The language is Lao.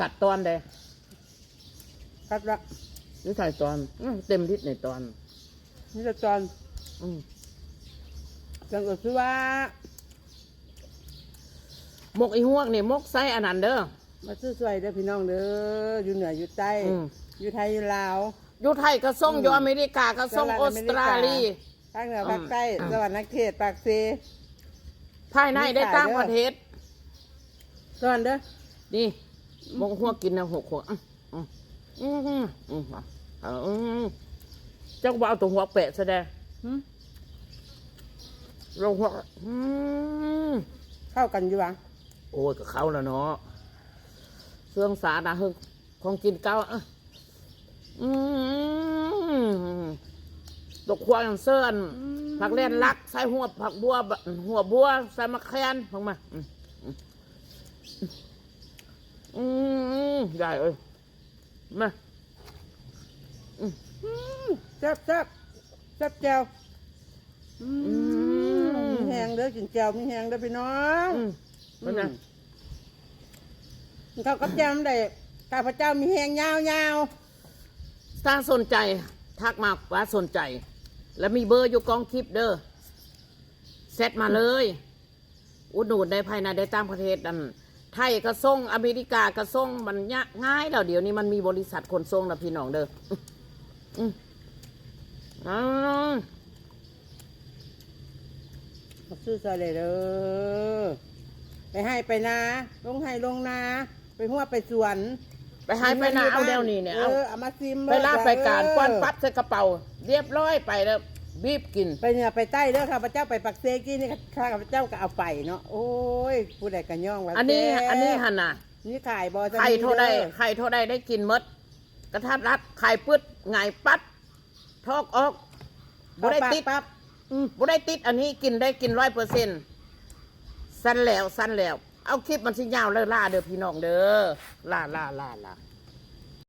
ກັດຕອນເດ້. ຄັດລະ ຢູ່ໃສ່ຕອນ ອື ເຕັມລິດໃນຕອນ ມີແຕ່ຕອນ ອື ຈັງກໍຄືວ່າ ໝົກອີຫວກນີ້ ໝົກໃສ່ອັນນັ້ນເດີ ມາຊື້ຊ່ວຍເດີພີ່ນ້ອງເດີ ຢູ່ເໜືອຢູ່ໃຕ້ ອື ຢູ່ໄທຢູ່ລາວ ຢູ່ໄທກໍສົ່ງ ອື ຢູ່ອາເມລິກາກໍສົ່ງ ສະຫະລັດອາເມລິກາ ອົດສະຕຣາລີ ພາກເໜືອ ອື ພາກໃຕ້ ອື ສະຫວັນນະເຂດ ປາກເຊ ພາຍໃນໄດ້ຕ່າງປະເທດ ສອນເດີ ນີ້ ອືມ ໝົກຫວກກິນແນວຫົກຫົວ ອືມ ອືມ ອືມ ເຈົ້າກໍບໍ່ເອົາຕົວຫົວແປະຊະແດ່ ຫືມ ຕົວຫົວ ອືມ ເຂົ້າກັນຢູ່ຫວາ? ໂອ້ຍ ກໍເຂົ້າແລ້ວເນາະ ເຄື່ອງສານະ ເຮີ້ ຂອງກິນເກົ່າ ອະ ອືມ ຕົວຄວາງເຊີນ ອືມ ຜັກແລ່ນລັກ ໃສ່ຫົວຜັກບົວ ຫົວບົວ ໃສ່ໝາກແຄນ ເບິ່ງມາ ອືມ ອືມ ຍາຍເອີຍ ມາ ອືມ ອືມ ແຊບໆ ແຊບແຈ່ວ ອືມ ອືມ ມີແຮງເດີ ກິນແຈ່ວມີແຮງເດີພີ່ນ້ອງ ອືມ ເປັນຫຍັງ? ອືມ ກິນເຂົ້າກັບແຈ່ວນຳໄດ້ ຂ້າພະເຈົ້າມີແຮງຍາວໆ ຖ້າສົນໃຈ ທັກມາວ່າສົນໃຈ ແລະ ມີເບີຢູ່ກ້ອງຄລິບເດີ ແຊັດມາເລີຍ ອຸດໜູນໄດ້ ພາຍໃນ ໄດ້ຕ່າງປະເທດ ອັນ ໄທກໍສົ່ງ ອາເມລິກາກໍສົ່ງ ມັນຍາກງ່າຍແລ້ວ ດຽວນີ້ມັນມີບໍລິສັດຂົນສົ່ງແລ້ວ ພີ່ນ້ອງເດີ ອືມ ອືມ ອືມ ຊື້ຊ່ອຍເລີຍເດີ ໄປໄຮ່ໄປນາ ລົງໄຮ່ລົງນາ ໄປຮົ້ວໄປສວນ ໄປໃຫ້ໄປນາເອົາແນວນີ້ແນ່ ເອີ ເອົາ ເອົາມາຊີມ ໄປລາໄປການ ເອີ ປ້ອນປັບໃສ່ກະເປົາ ລຽບຮ້ອຍໄປແລ້ວ ບີບກິນ ໄປເໜືອໄປໃຕ້ເດີ ຂ້າພະເຈົ້າໄປປາກເຊກີ້ນີ້ ຂ້າພະເຈົ້າກໍເອົາໄປເນາະ ໂອ້ຍ ຜູ້ໃດກໍຍ້ອງວ່າ ອັນນີ້ ແຊບ ອັນນີ້ຫັ້ນນະ ມີຂາຍບໍ່? ໄຂ່ເທົ່າໃດ ໄຂ່ເທົ່າໃດໄດ້ກິນໝົດ ກະທັດລັດ ໄຂ່ປຶດ ຫງາຍປັດ ຖອກອອກ ບໍ່ໄດ້ຕິດ ປັບ ອືມ ບໍ່ໄດ້ຕິດ ອັນນີ້ກິນໄດ້ກິນຮ້ອຍເປີເຊັນ ຊັ້ນແລ້ວ ຊັ້ນແລ້ວ ເອົາ ຄລິບມັນຊິຍາວເລີ້ລາເດີພີ່ນ້ອງເດີ ລາ ລາ ລາ ລາ.